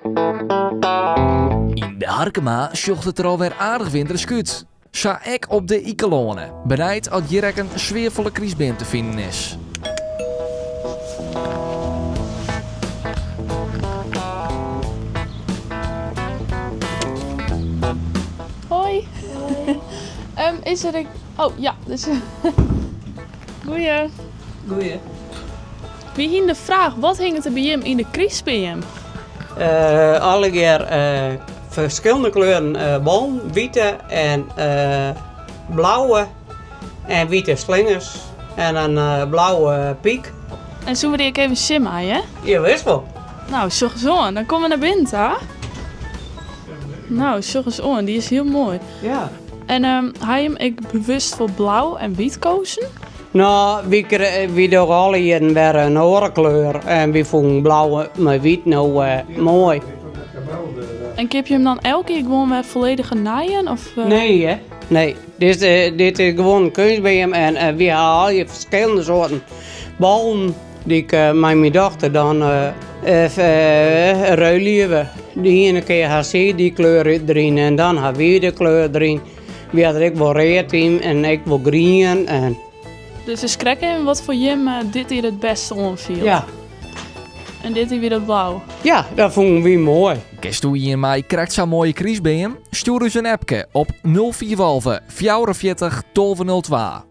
Yn De Harkema sjocht it der alwer aardich wintersk út. Sa ek op de Ikeloane. Benijd oft hjir ek in sfearfolle krystbeam te finen is. Hoi. Is der ek. Oh ja, dus. Goeie. Goeie. Wy hiene de fraach, wat hinget der by jim yn de krystbeam? Allegear ferskillende kleuren ballen, wite en blauwe en wite slingers en in blauwe pyk. En soene we dy ek even sjen meie? Jawis wol. No, sjoch ris oan. Dan komme we nei binnen ta. No, sjoch ris oan. Dy is hiel moai. Ja. En ha jim ek bewust foar blau en wyt kozen? No, wy, wy dogge alle jierren wer in oare kleur en wy fûnen blau mei wyt no moai. En keapje jim dan elk jier gewoan wer folledige nijen? Of? Nee, hè? Nee. Dit, dit is gewoan in keunstbeam en wy ha allegear ferskillende soarten ballen dy't ik mei myn dochter dan ruilje we. De iene kear ha sy dy kleur deryn en dan ha wy de kleur deryn. Wy ha der ek wol read yn en ek wol grien. En... Dus is krekt even wat foar jim dit jier it bêste oanfielt? Ja. En dit jier wie dat blau? Ja, dat fûnen wy moai. Kensto ien mei krekt sa'n moaie krystbeam? Stjoer ús in appke op 0411 44 12 02.